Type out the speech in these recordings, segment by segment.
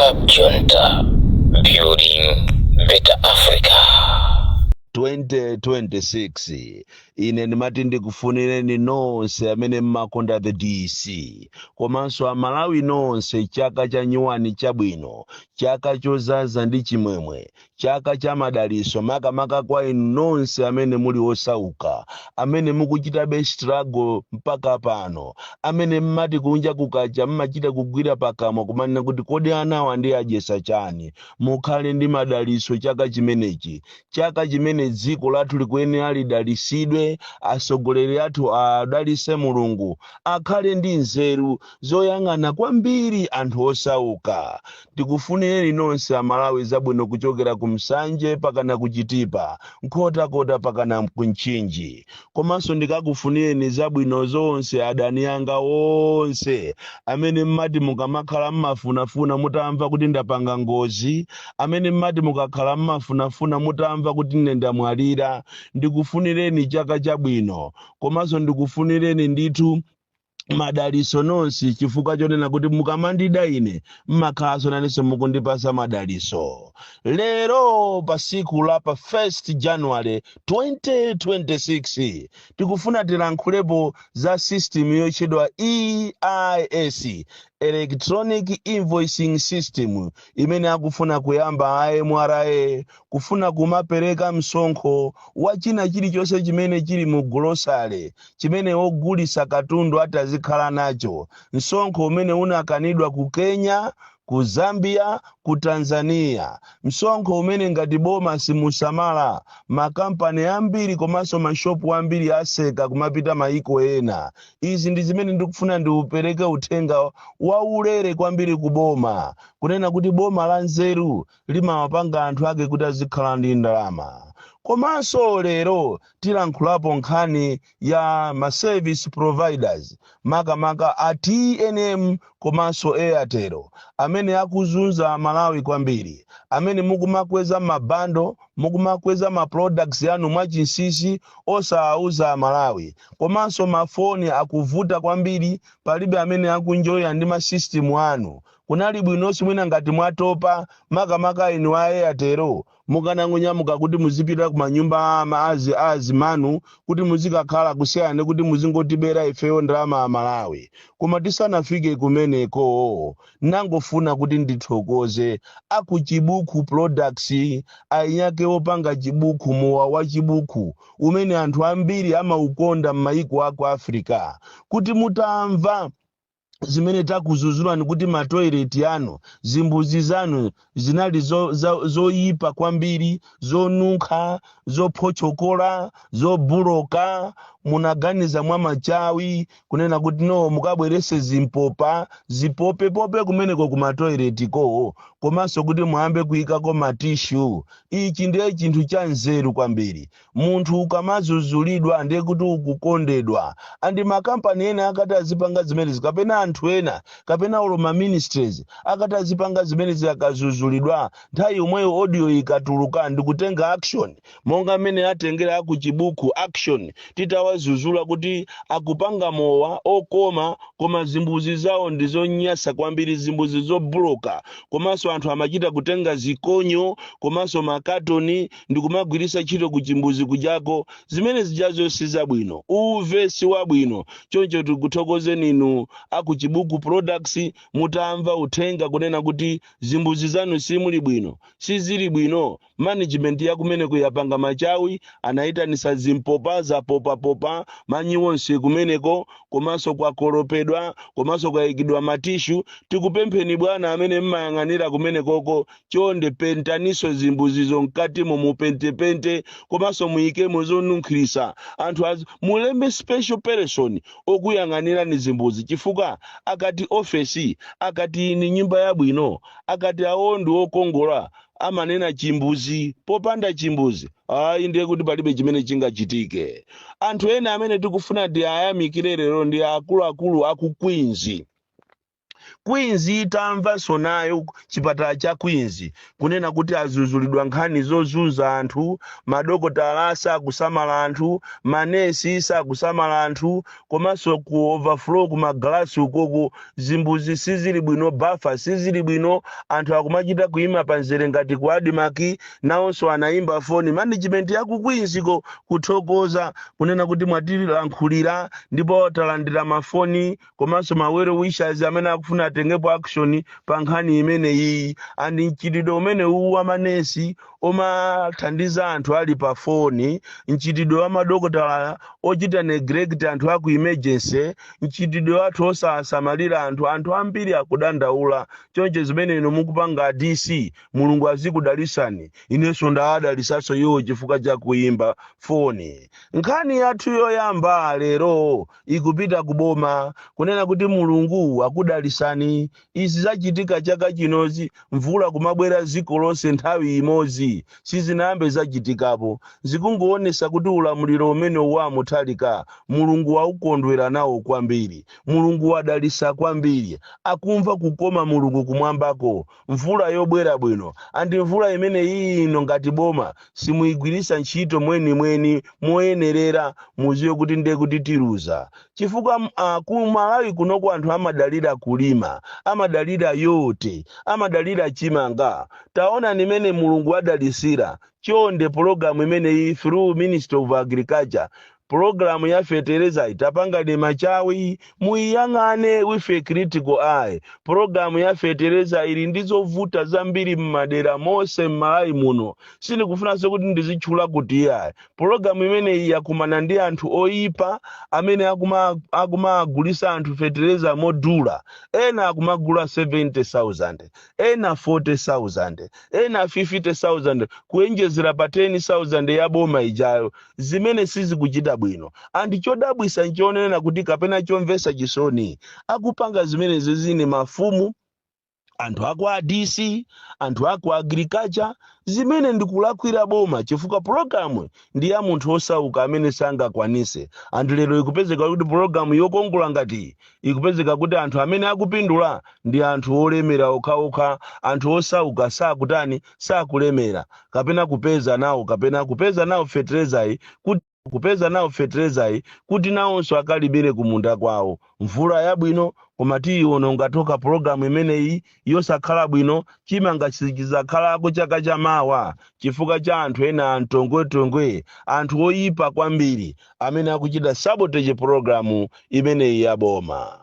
Cab Junta, building better Africa. 2026, ine ndimati ndikufunireni nonse amene mmakonda the DC komanso Amalawi nonse chaka cha nyuwani chabwino, chaka chozaza ndi chimwemwe, chaka cha madaliso, makamaka kwa inu nonse amene muli osauka, amene mukuchitabe struggle mpaka pano, amene mmati kunja kukacha mmachita kugwira pakamwa kumanena kuti, "Kodi anawa ndi adyesa chani?" Mukhale ndi madaliso chaka chimenechi, chaka chimene dziko lathu likuyenera lidalisidwe. Atsogoleri athu adalise Mulungu, akhale ndi nzeru zoyang'ana kwambiri anthu osauka. Tikufunireni nonse Amalawi zabwino, kuchokera ku Msanje pakana ku Chitipa, Nkhotakota pakana ku Mchinji. Komanso ndikakufunireni zabwino zonse adani anga onse amene mmati mukamakhala mmafunafuna mutamva kuti ndapanga ngozi, amene mmati mukakhala mmafunafuna mutamva kuti ine ndamwalira. Ndikufunireni chaka chabwino, komanso ndikufunireni ndithu madaliso nonse, chifukwa chonena kuti mukamandida ine mmakhalanso nanenso mukundipasa madaliso. Lero pa siku la pa 1st January 2026, tikufuna tilankhulepo za system yotchedwa EIS, Electronic Invoicing System, imene akufuna kuyamba a MRA, kufuna kumapereka msonkho wa china chilichonse chimene chili mu golosale, chimene wogulisa katundu atazikhala nacho, msonkho umene unakanidwa ku Kenya, ku Zambia, ku Tanzania, msonkho umene ngati boma simusamala, makampani ambiri komanso mashopu ambiri aseka kumapita maiko ena. Izi ndi zimene ndikufuna ndiupereke uthenga waulere kwambiri ku boma, kunena kuti boma la nzeru limawapanga anthu ake kuti azikhala ndi ndalama. Komanso lero tilankhulapo nkhani ya ma service providers, makamaka a TNM komanso Airtel, amene akuzunza Malawi kwambiri, amene mukumakweza ma bundle, mukumakweza ma products yanu mwachinsinsi osawauza Malawi. Komanso mafoni akuvuta kwambiri, palibe amene akunjoya ndi ma system anu. Kunali bwinonso mwina ngati mwatopa, makamaka inu a Airtel, mukanangonyamuka kuti muzipita kumanyumba ama azimanu kuti muzikakhala, kusiyana kuti muzingotibera ifeyo ndalama a Malawi. Koma tisanafike kumeneko, nangofuna kuti ndithokoze aku Chibuku Products, ainyake opanga Chibuku, mowa wa Chibuku umene anthu ambiri amaukonda m'mayiko aku Africa, kuti mutamva zimene takuzuzulani kuti ma toilet anu, zimbuzi zanu zinali zoyipa kwambiri, zonunkha, zophochokola, zobuloka, munaganiza mwa machawi kunena kuti no, mukabwerese zimpopa zipopepope kumeneko kuma toilet ko, komanso kuti muyambe kuyikako ma tissue. Ichi ndiye chinthu cha nzeru kwambiri. Munthu ukamazuzulidwa ndiye kuti ukukondedwa. And makampani ena akati azipanga zimenezi, kapena anthu ena, kapena olo ma ministries akati azipanga zimenezi, akazuzulidwa, nthawi yomweyo audio ikatuluka ndikutenga action, monga mmene atengera aku Chibuku action titawazuzula kuti akupanga mowa okoma koma zimbuzi zawo ndizonyasa kwambiri, zimbuzi zobuloka, komanso anthu amachita kutenga zikonyo komanso makatoni ndikumagwirisa ntchito ku chimbuzi kujako. Zimene zijazo si zabwino, uve si wabwino. Choncho tikuthokozeni inu aku Chibuku Products, mutamva uthenga kunena kuti zimbuzi zanu simuli bwino, sizili bwino, management yakumeneko yapanga machawi, anayitanisa zimpopa zapopapopa manyi wonse kumeneko, komanso kwakolopedwa, komanso kwayikidwa ma tissue. Tikupempheni bwana amene mmayang'anira kumenekoko, chonde pentaniso zimbuzizo mkatimo, mupentepente, komanso muyikemo zonunkhirisa anthu, mulembe special person okuyang'anirani zimbuzi, chifukwa akati ofesi, akati ni nyumba yabwino, akati awo ndi okongola, amanena chimbuzi. Popanda chimbuzi, ayi, ndiye kuti palibe chimene chingachitike. Anthu ena amene tikufuna tiyayamikire lero ndi akuluakulu aku Queens. Queens itamvanso nayo, chipatala cha Queens, kunena kuti azuzulidwa nkhani zozunza anthu, madokotala sakusamala anthu, manesi sakusamala anthu, komanso ku overflow, ku magalasi ukoko, zimbuzi sizili bwino, bafa sizili bwino, anthu akumachita kuyima panzere ngati ku ADMARC. Nawonso anayimba foni management ya ku Queensiko kuthokoza, kunena kuti mwatilankhulira ndipo talandira mafoni komanso ma well wishers amene akufuna atengepo action pa nkhani imeneyi. And mchitidwe umene uwu wa manesi omathandiza anthu ali pa foni, mchitidwe wa madokotala ochita neglect anthu aku emergency, mchitidwe wathu osasamalira anthu, anthu ambiri akudandaula. Choncho zimene inu mukupanga, DC, Mulungu azikudalisani. Inenso ndaadalisanso iwo chifukwa cha kuimba foni. Nkhani yathu yoyamba lero ikupita kuboma, kunena kuti Mulungu akudalisani. Izi zachitika chaka chinozi, mvula kumabwera dziko lonse nthawi imodzi, sizinayambe zachitikapo. Zikungoonesa kuti ulamuliro umene wa Mutharika, Mulungu waukondwera nawo kwambiri, Mulungu wadalisa kwambiri, akumva kukoma Mulungu kumwambako, mvula yobwera bwino. And mvula imene iyi ino, ngati boma simuyigwirisa ntchito mwenimweni moyenerera, muziwe kuti ndiye kuti tiluza, chifukwa ku Malawi kunoko anthu amadalira kulima, amadalira yote, amadalira chimanga. Taona nimene Mulungu adalisira. Chonde, pologalamu imeneyi through Ministry of Agriculture, pologalamu ya fetereza, itapangani machawi muyiyang'ane with a critical eye. Pologalamu ya fetereza ili ndi zovuta zambiri m'madera monse m'Malawi muno. Sindikufunanso kuti ndizitchula kuti iyayi. Pologalamu imeneyi yakumana ndi anthu oyipa amene akumagulisa anthu fetereza modula. Ena akumagula 70,000, ena 40,000, ena 50,000, kuenjezera pa 10,000 ya boma ijayo, zimene sizikuchita bwino. And chodabwisa nchonena kuti, kapena chomvetsa chisoni, akupanga zimenezi zini mafumu, anthu aku ADC, anthu aku agriculture, zimene ndikulakwira boma, chifukwa pologalamu ndi ya munthu osauka amene sangakwanise. Anthu lero ikupezeka kuti pologalamu yokongola ngati ikupezeka kuti anthu amene akupindula ndi anthu olemera okhaokha. Anthu osauka sakutani? Sakulemera kapena kupeza nawo, kapena kupeza nawo feterezayi, kuti kupeza nawo feterezayi kuti nawonso akalimire kumunda kwawo. Mvula yabwino, koma tiyiwononga toka pologalamu imeneyi yosakhala bwino. Chimanga sichizakhalako chaka chamawa chifukwa cha anthu ena amtongwetongwe, anthu oyipa kwambiri amene akuchita sabotage pologalamu imeneyi ya boma.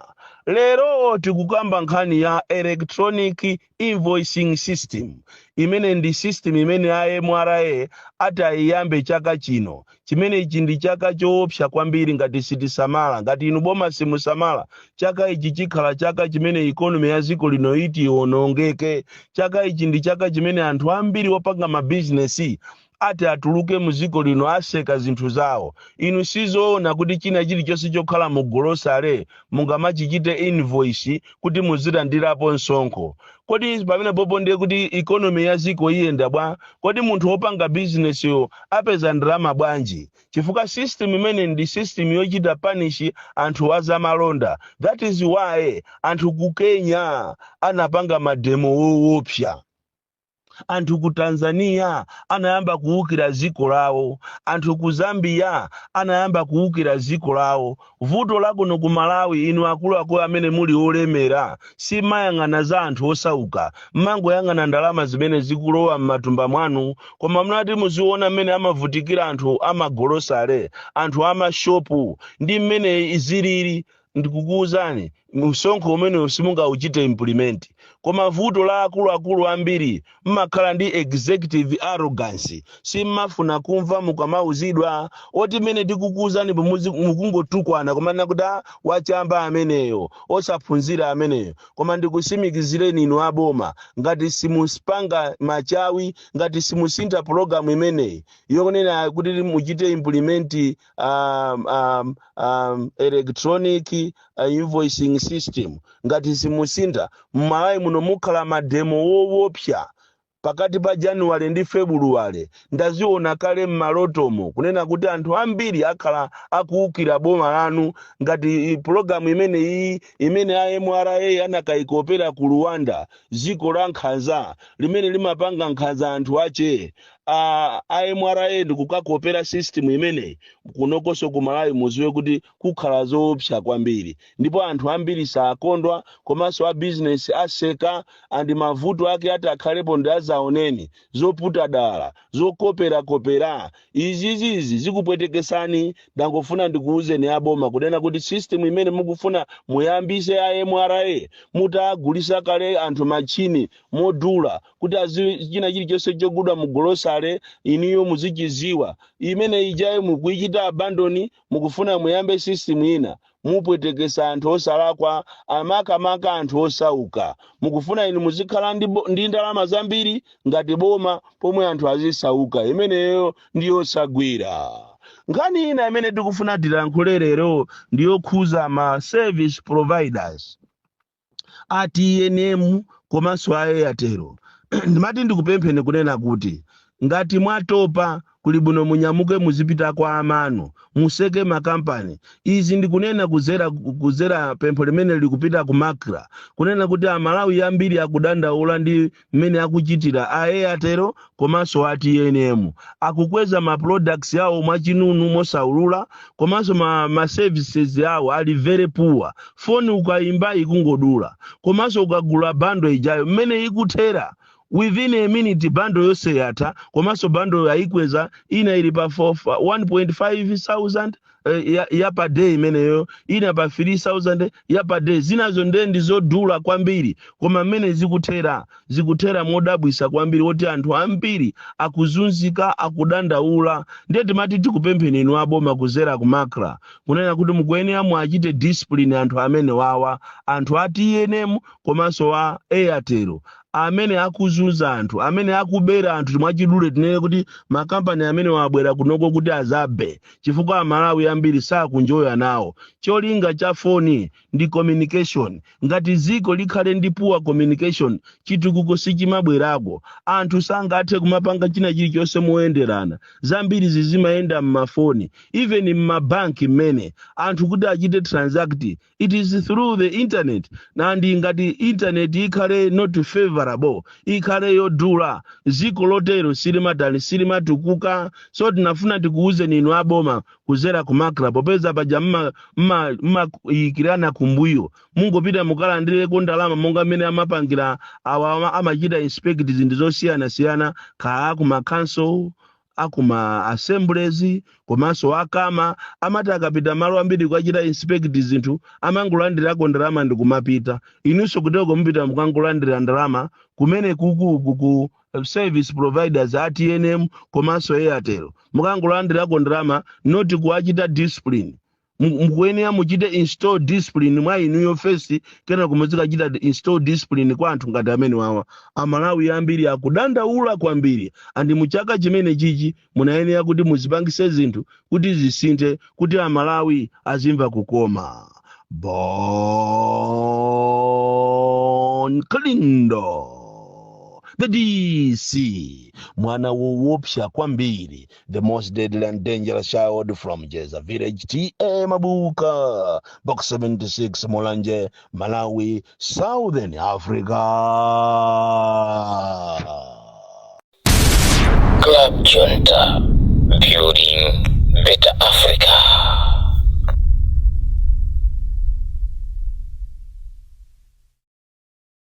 Lero tikukamba nkhani ya electronic invoicing system, imene ndi system imene a MRA ati ayiyambe chaka chino. Chimene ichi ndi chaka choopsa kwambiri ngati sitisamala. Ngati inu boma simusamala, chaka ichi chikhala chaka chimene economy ya dziko lino iti iwonongeke. Chaka ichi ndi chaka chimene anthu ambiri opanga mabizinesi ati atuluke mu dziko lino, aseka zinthu zawo. Inu, sizoona kuti china chilichonse chokhala mu golosale mungamachichite invoice kuti muzilandirapo msonkho. Kodi pamene popo ndiye kuti economy ya dziko iyenda bwa? Kodi munthu wopanga bizinesiyo apeza ndalama bwanji? Chifukwa system imene ndi system yochita punish anthu azamalonda. That is why anthu ku Kenya anapanga mademo woopsa, anthu ku Tanzania anayamba kuwukira dziko lawo, anthu ku Zambia anayamba kuwukira dziko lawo. Vuto lakuno ku Malawi, inu akuluakulu amene muli olemera simayang'ana za anthu osauka, mmangoyang'ana ndalama zimene zikulowa m'matumba mwanu. Koma munati muziona mmene amavutikira anthu amagolosale, anthu amashopu, ndi mmene zilili, ndikukuwuzani, msonkho umene simungauchite implement. Koma vuto la akuluakulu ambiri, mmakhala ndi executive arrogance, simmafuna kumva mukamauzidwa. Oti mmene tikukuwuzani, mukungotukwana kumanena kuti, "Ah, wachamba ameneyo, osaphunzira ameneyo." Koma ndikusimikizireni inu aboma, ngati simusipanga machawi, ngati simusintha pologalamu imeneyi yokunena kuti muchite implement electronic invoicing system, ngati simusintha, m'Malawi muno mukhala mademo woopsa. Pakati pa Januwale ndi Febuluwale, ndaziona kale m'malotomo kunena kuti anthu ambiri akhala akuwukira boma lanu ngati pulogalamu imene iyi imene a MRA anakayikopera ku Rwanda, dziko la nkhanza limene limapanga nkhanza anthu ache. A MRA ndikukakopera system imeneyi kunokonso ku Malawi, muziwe kuti kukhala zoopsa kwambiri, ndipo anthu ambiri sakondwa, komanso a business aseka, and mavuto ake ati akhalepo ndi azaoneni. Zoputa dala, zokoperakopera izizizi zikupwetekesani. Ndangofuna ndikuwuzeni aboma kunena kuti system imene mukufuna muyambise a MRA, mutagulisa kale anthu machini modula kuti azi china chilichonse chogudwa mu golosale iniyo muzichiziwa, imene ijayo mukuichita abandon, mukufuna muyambe system ina, mupwetekesa anthu osalakwa, amakamaka anthu osauka. Mukufuna inu muzikhala ndi ndalama zambiri ngati boma pomwe anthu azisauka. Imeneyo ndiyosagwira. Nkhani ina imene tikufuna tilankhule lero ndiyokhuza ma service providers a TNM komanso a Airtel. Ndimati ndikupempheni kunena kuti ngati mwatopa, kuli bwino munyamuke muzipita kwa amanu, museke makampani. Izi ndikunena kuzera pempho limene likupita ku MACRA, kunena kuti Amalawi ambiri akudandaula ndi mmene akuchitira a Airtel komanso a TNM. Akukweza ma products yawo mwachinunu, mosaulula, komanso ma services yawo ali very poor. Foni ukayimba ikungodula, komanso ukagula bundle ijayo, mmene ikuthera within a minute bundle yonse yatha. Komanso bundle yayikweza, ina ili pa 1.5 thousand ya pa day imeneyo, ina pa 3000 ya pa day. Zinazo nde ndi zodula kwambiri, koma mmene zikuthera, zikuthera modabwisa kwambiri, woti anthu ambiri akuzunzika, akudandaula. Ndiye timati tikupempheni inu aboma kuzera ku MACRA kunena kuti mukuyenera muachite discipline anthu amene wawa, anthu a TNM komanso a Airtel, amene akuzunza anthu, amene akubera anthu. Mwachidule tinene kuti makampani amene wabwera kunoko kuti azabe, chifukwa Amalawi ambiri sakunjoya nawo. Cholinga cha foni ndi communication. Ngati ziko likhale ndi poor communication, chitukuko sichimabwerako. Anthu sangathe kumapanga china chilichonse moyenderana. Zambiri zizimayenda mmafoni, even mmabanki mmene anthu kuti achite transact, it is through the internet. And ngati internet ikhale not favorable, ikhale yodula, ziko lotero silimatani? Silimatukuka. So tinafuna tikuwuzeni inu aboma kuzera ku MACRA, popeza paja mmayikirana kumbuyo, mungopita mukalandireko ndalama monga mmene amapangira awa amachita inspect zinthu zosiyanasiyana, kaya kuma council, akuma assemblies, komanso akama amati akapita malo ambiri kukachita inspect zinthu, amangolandirako ndalama ndikumapita. Inunso kuteko mupita mukangolandira ndalama kumene kuku ku service providers a TNM komanso Airtel, mukangolandirako ndalama, not kuachita discipline. Mukuyenera muchite install discipline mwa inuyo first, kena kumuzikachita install discipline kwa anthu ngati amene wawa. Amalawi ambiri akudandaula kwambiri, and muchaka chimene chichi munayenera kuti muzipangise zinthu kuti zisinthe, kuti Amalawi azimva kukoma. Bon Kalindo, the DC, mwana woopsa kwambiri, the most deadly and dangerous child from Jeza Village, TA Mabuka, Box 76, Mulanje, Malawi, Southern Africa. Club Junta, building better Africa.